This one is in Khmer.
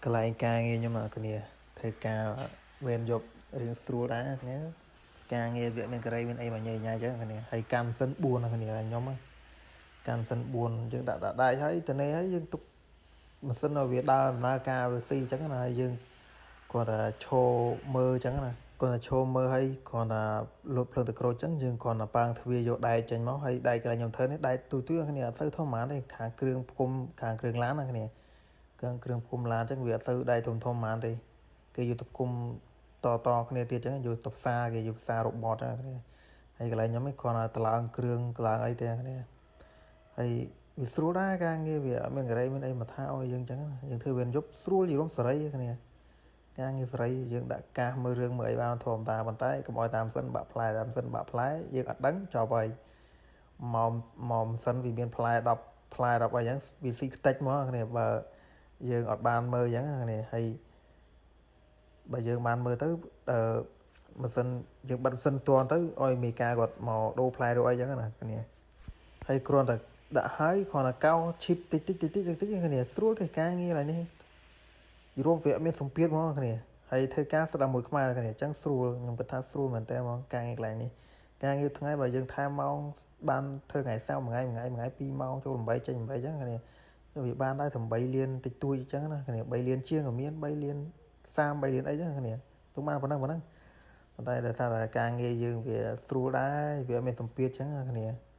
កន្លែងការងារខ្ញុំអ្នកគ្នាធ្វើការវេនយប់រៀងស្រួលដែរអ្នកគ្នាការងារវាមានការីមានអីមកញ៉ៃញ៉ៃចឹងអ្នកគ្នាហើយកាន់ម៉ាស៊ីន4អ្នកគ្នាខ្ញុំកាន់ម៉ាស៊ីន4យើងដាក់ដាក់ដែកហើយតនេះហើយយើងទុកម៉ាស៊ីនឲ្យវាដើរដំណើរការវាស៊ីចឹងណាហើយយើងគ្រាន់តែឈរមើលចឹងណាគ្រាន់តែឈរមើលហើយគ្រាន់តែលុបភ្លើងទៅក្រូចចឹងយើងគ្រាន់តែប៉ាងទ្វារយកដែកចេញមកហើយដែកកន្លែងខ្ញុំធ្វើនេះដែកទូទួយគ្នាអត់ទៅធំហ្មងទេខាងគ្រឿងផ្គុំខាងគ្រឿងឡានណាគ្នា គ្រឿងគ្រឿងផ្គុំឡានចឹងវាអត់ទៅដែកធំធំហ្មងទេគេយកទៅផ្គុំតតគ្នាទៀតចឹងយកទៅផ្សារគេយកផ្សាររបត់ហ្នឹងគ្នាហើយកន្លែងខ្ញុំនេះគ្រាន់តែតឡើងគ្រឿងកឡើងអីទេគ្នាហើយវាស្រួលដែរការងារវាអត់មានការីមានអីមកថាឲ្យយើងចឹងយើងធ្វើវាយប់ស្រួលយរំសេរីគ្នាការងារសេរីយើងដាក់កាសមើលរឿងមើលអីបានធម្មតាប៉ុន្តែកុំឲ្យតាមសិនបាក់ផ្លែតាមសិនបាក់ផ្លែយើងអត់ដឹងចប់ហើយមកមកសិនវាមានផ្លែ10ផ្លែ10អីចឹងវាស៊ីខ្ទេចមកគ្នាបើយើងអត់បានមើលអញ្ចឹងគ្នាហើយបើយើងបានមើលទៅអឺម៉ាស៊ីនយើងបិទម៉ាស៊ីនទាន់ទៅឲ្យមេការគាត់មកដូរផ្លែដូរអីចឹងណាគ្នាហើយគ្រាន់តែដាក់ហើយគ្រាន់តែកោឈីបតិចតិចតិចតិចតិចគ្នាស្រួលទេការងារឡើយនេះរួមវាអត់មានសម្ពាធហ្មងគ្នាហើយធ្វើការស្ដាប់មួយខ្មែរគ្នាអញ្ចឹងស្រួលខ្ញុំគិតថាស្រួលមែនតើហ្មងការងារកន្លែងនេះការងារថ្ងៃបើយើងថែមម៉ោងបានធ្វើថ្ងៃសៅរ៍មួយថ្ងៃមួយថ្ងៃមួយថ្ងៃ2ម៉ោងចូល8ចេញ8អញ្ចឹងគ្នាវាបានដែរត្រឹម3លានតិចតួចអញ្ចឹងណាគ្នា3លានជាងក៏មាន3លាន33លានអីចឹងគ្នាទុំបានប៉ុណ្ណឹងប៉ុណ្ណឹងប៉ុន្តែដោយសារតែការងារយើងវាស្រួលដែរវាអត់មានសម្ពាធអញ្ចឹងណាគ្នា។